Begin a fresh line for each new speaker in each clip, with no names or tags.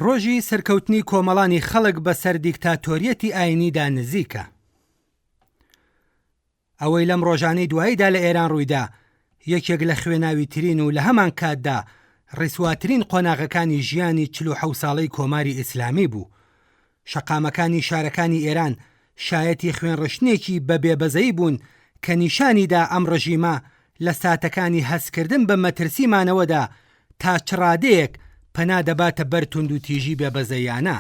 ڕۆژی سەرکەوتنی کۆمەڵانی خەڵک بەسەر دیکتاتۆریەتی ئاینیدا نزیکە. ئەوەی لەم ڕۆژانەی دواییدا لە ئێران ڕوویدا، یەکێک لە خوێناویترین و لە هەمانکاتدا ڕیسواترین قۆناغەکانی ژیانی 47 ساڵەی کۆماری ئیسلامی بوو. شەقامەکانی شارەکانی ئێران شایەتی خوێنڕشتنێکی بە بێبەزەیی بوون کە نیشانی دا ئەم ڕژیمە لە ساتەکانی هەستکردن بە مەترسی مانەوەدا تا چ ڕادەیەک پەنا دەباتە بەر توندوتیژی بێبەزەیانە.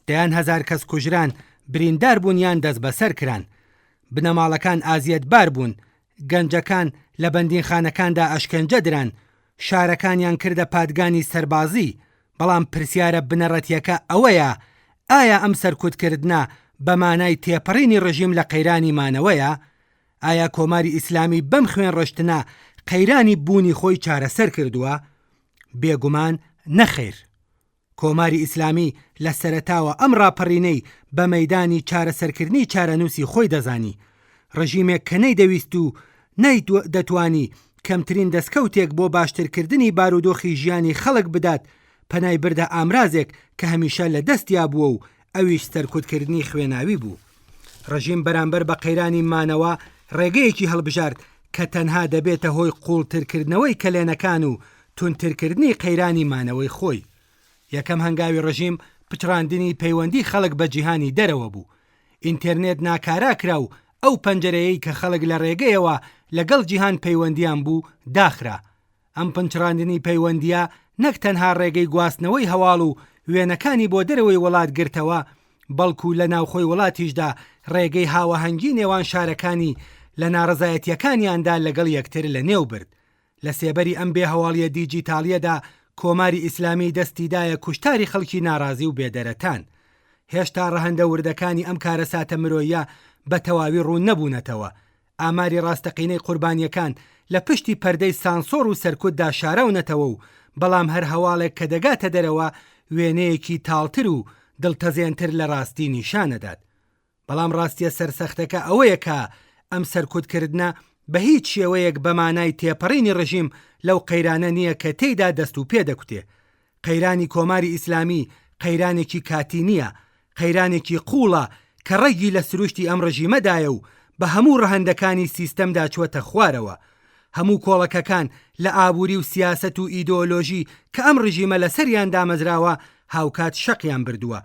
دەیان هەزار کەس کوژران، بریندار بوون یان دەستبەسەر کران. بنەماڵەکان ئازیەتبار بوون، گەنجەکان لە بەندینخانەکاندا ئەشکەنجە دران، شارەکانیان کردە پادگانی سەربازی، بەڵام پرسیارە بنەڕەتییەکە ئەوەیە ئایا ئەم سەرکوتکردنە بە مانای تێپەڕینی ڕژیم لە قەیرانی مانەوەیە؟ ئایا کۆماری ئیسلامی بەم خوێنڕشتنە قەیرانی بوونی خۆی چارەسەر کردووە؟ بێگومان نەخێر. کۆماری ئیسلامی لە سەرەتاوە ئەم ڕاپەڕینەی بە مەیدانی چارەسەرکردنی چارەنووسی خۆی دەزانی. ڕژیمێک کە نەیدەویست و نەیدەتوانی کەمترین دەسکەوتێک بۆ باشترکردنی بارودۆخی ژیانی خەڵک بدات، پەنای بردە ئامرازێک کە هەمیشە لە دەستیا بووە و ئەویش سەرکوتکردنی خوێناوی بوو. ڕژیم بەرامبەر بە قەیرانی مانەوە ڕێگەیەکی هەڵبژارد کە تەنها دەبێتە هۆی قووڵترکردنەوەی کەلێنەکان و توندترکردنی قەیرانی مانەوەی خۆی. یەکەم هەنگاوی ڕژیم پچڕاندنی پەیوەندی خەڵک بە جیهانی دەرەوە بوو. ئینتێرنێت ناکارا کرا و ئەو پەنجەرەیەی کە خەڵک لە ڕێگەیەوە لەگەڵ جیهان پەیوەندیان بوو داخرا. ئەم پچڕاندنی پەیوەندییە نەک تەنها ڕێگەی گواستنەوەی هەواڵ و وێنەکانی بۆ دەرەوەی وڵات گرتەوە، بەڵکو لە ناوخۆی وڵاتیشدا ڕێگەی هاوئاهەنگی نێوان شارەکانی لە ناڕەزایەتییەکانیاندا لەگەڵ یەکتر لەنێو برد. لە سێبەری ئەم بێ هەواڵییە دیجیتاڵییەدا کۆماری ئیسلامی دەستی دایە کوشتاری خەڵکی ناڕازی و بێدەرەتان. هێشتا ڕەهەندە وردەکانی ئەم کارەساتە مرۆییە بە تەواوی ڕوون نەبوونەتەوە. ئاماری ڕاستەقینەی قوربانییەکان لە پشتی پەردەی سانسۆڕ و سەرکوتدا شاراونەتەوە و بەڵام هەر هەواڵێک کە دەگاتە دەرەوە وێنەیەکی تاڵتر و دڵتەزێنتر لە ڕاستی نیشانەدات. بەڵام ڕاستیە سەرسەختەکە ئەوەیە کە ئەم سەرکوتکردنە بە هیچ شێوەیەک بە مانای تێپەڕینی ڕژیم لەو قەیرانە نییە کە تێیدا دەست و پێ دەکوتێ. قەیرانی کۆماری ئیسلامی قەیرانێکی کاتی نییە، قەیرانێکی قووڵە کە ڕەگی لە سروشتی ئەم ڕژیمەدایە و بە هەموو ڕەهەندەکانی سیستەمدا چووەتە خوارەوە. هەموو کۆڵەکەکان لە ئابووری و سیاسەت و ئیدۆلۆژی کە ئەم ڕژیمە لەسەریان دامەزراوە هاوکات شەقیان بردووە.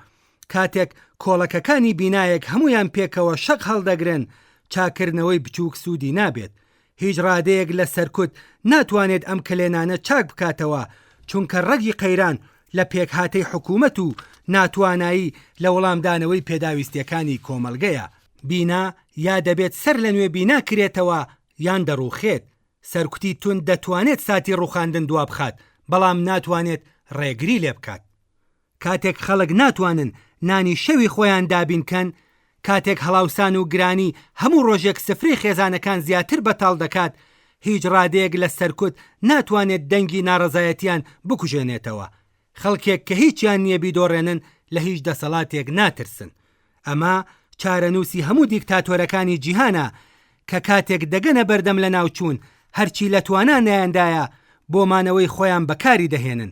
کاتێک کۆڵەکەکانی بینایەک هەموویان پێکەوە شەق هەڵدەگرن، چاککردنەوەی بچووک سوودی نابێت. هیچ ڕادەیەک لە سەرکوت ناتوانێت ئەم کەلێنانە چاک بکاتەوە، چونکە ڕەگی قەیران لە پێکهاتەی حکوومەت و ناتوانایی لە وەڵامدانەوەی پێداویستییەکانی کۆمەڵگەیە. بینا یا دەبێت سەر لە نوێ بینا کرێتەوە یان دەڕووخێت. سەرکوتی توند دەتوانێت ساتی ڕووخاندن دوابخات، بەڵام ناتوانێت ڕێگری لێبکات. کاتێک خەڵک ناتوانن نانی شەوی خۆیان دابین کەن، کاتێک هەڵاوسان و گرانی هەموو ڕۆژێک سفرەی خێزانەکان زیاتر بەتاڵ دەکات، هیچ ڕادەیەک لە سەرکوت ناتوانێت دەنگی ناڕەزایەتیان بکوژێنێتەوە. خەڵکێک کە هیچیان نییە بیدۆڕێنن لە هیچ دەسەڵاتێک ناترسن. ئەمە چارەنووسی هەموو دیکتاتۆرەکانی جیهانە کە کاتێک دەگەنە بەردەم لەناوچوون هەرچی لە توانانیاندایە بۆ مانەوەی خۆیان بەکاری دەهێنن.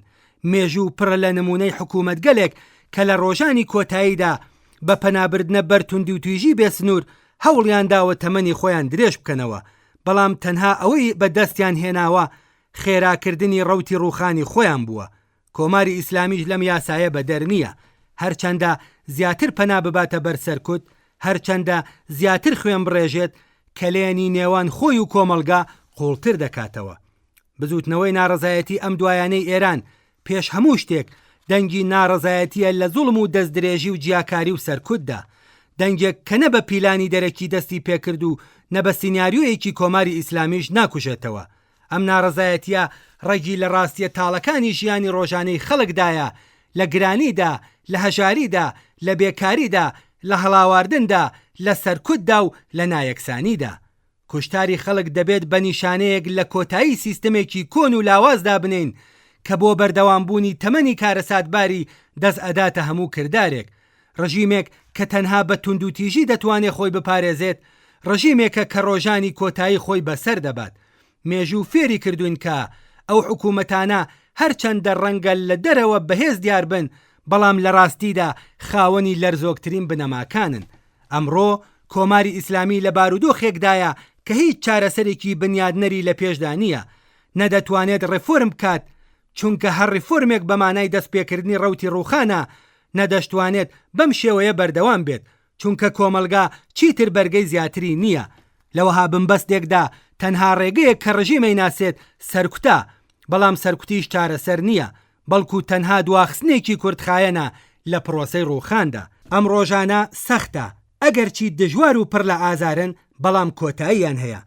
مێژوو پڕە لە نموونەی حکوومەتگەلێک کە لە ڕۆژانی کۆتاییدا بە پەنابردنە بەر توندوتیژی بێ سنوور هەوڵیان داوە تەمەنی خۆیان درێژ بکەنەوە، بەڵام تەنها ئەوەی بە دەستیان هێناوە خێراکردنی ڕەوتی ڕووخانی خۆیان بووە. کۆماری ئیسلامیش لەم یاسایە بەدەر نییە. هەرچەندە زیاتر پەنا بباتە بەر سەرکوت، هەرچەندە زیاتر خوێن بڕێژێت، کەلێنی نێوان خۆی و کۆمەڵگا قووڵتر دەکاتەوە. بزووتنەوەی ناڕەزایەتی ئەم دوایانەی ئێران، پێش هەموو شتێک، دەنگی ناڕەزایەتییە لە زوڵم و دەستدرێژی و جیاکاری و سەرکوتدا. دەنگێک کە نە بە پیلانی دەرەکی دەستی پێکرد و نە بە سیناریۆیەکی کۆماری ئیسلامیش ناکوژێتەوە. ئەم ناڕەزایەتییە ڕەگی لە ڕاستییە تاڵەکانی ژیانی ڕۆژانەی خەڵکدایە، لە گرانیدا، لە هەژاریدا، لە بێکاریدا، لە هەڵاواردندا، لە سەرکوتدا و لە نایەکسانیدا. کوشتاری خەڵک دەبێت بە نیشانەیەک لە کۆتایی سیستەمێکی کۆن و لاواز دابنێین کە بۆ بەردەوامبوونی تەمەنی کارەساتباری دەست ئەداتە هەموو کردارێک. ڕژیمێک کە تەنها بە توندوتیژی دەتوانێ خۆی بپارێزێت، ڕژیمێکە کە ڕۆژانی کۆتایی خۆی بەسەر دەبات. مێژوو فێری کردووین کە ئەو حکوومەتانە هەرچەندە ڕەنگە لە دەرەوە بەهێز دیار بن، بەڵام لە ڕاستیدا خاوەنی لەرزۆکترین بنەماکانن. ئەمڕۆ کۆماری ئیسلامی لە بارودۆخێکدایە کە هیچ چارەسەرێکی بنیادنەری لە پێشدا نییە، نە دەتوانێت ڕێفۆرم بکات، چونکە هەر ڕیفۆرمێک بە مانای دەستپێکردنی ڕەوتی ڕووخانە، نە دەشتوانێت بەم شێوەیە بەردەوام بێت، چونکە کۆمەڵگا چیتر بەرگەی زیاتری نییە. لە وەها بنبەستێکدا تەنها ڕێگەیەک کە ڕژیم ئەیناسێت سەرکوتە، بەڵام سەرکوتیش چارەسەر نییە، بەڵکو تەنها دواخستنێکی کورتخایەنە لە پڕۆسەی ڕووخاندا. ئەم ڕۆژانە سەختە، ئەگەرچی دژوار و پڕ لە ئازارن، بەڵام کۆتاییان هەیە.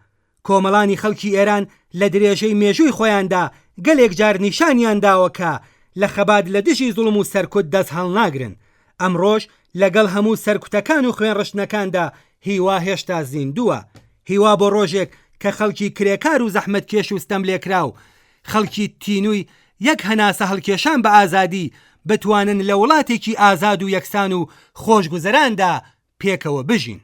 کۆمەڵانی خەڵکی ئێران لە درێژەی مێژووی خۆیاندا گەلێک جار نیشانیان داوە کە لە خەبات لە دژی زوڵم و سەرکوت دەست هەڵناگرن. ئەمڕۆش لەگەڵ هەموو سەرکوتەکان و خوێنڕشتنەکاندا هیوا هێشتا زیندووە. هیوا بۆ ڕۆژێک کە خەڵکی کرێکار و زەحمەتکێش و ستەملێکراو، خەڵکی تینووی یەک هەناسە هەڵکێشان بە ئازادی، بتوانن لە وڵاتێکی ئازاد و یەکسان و خۆشگوزەراندا پێکەوە بژین.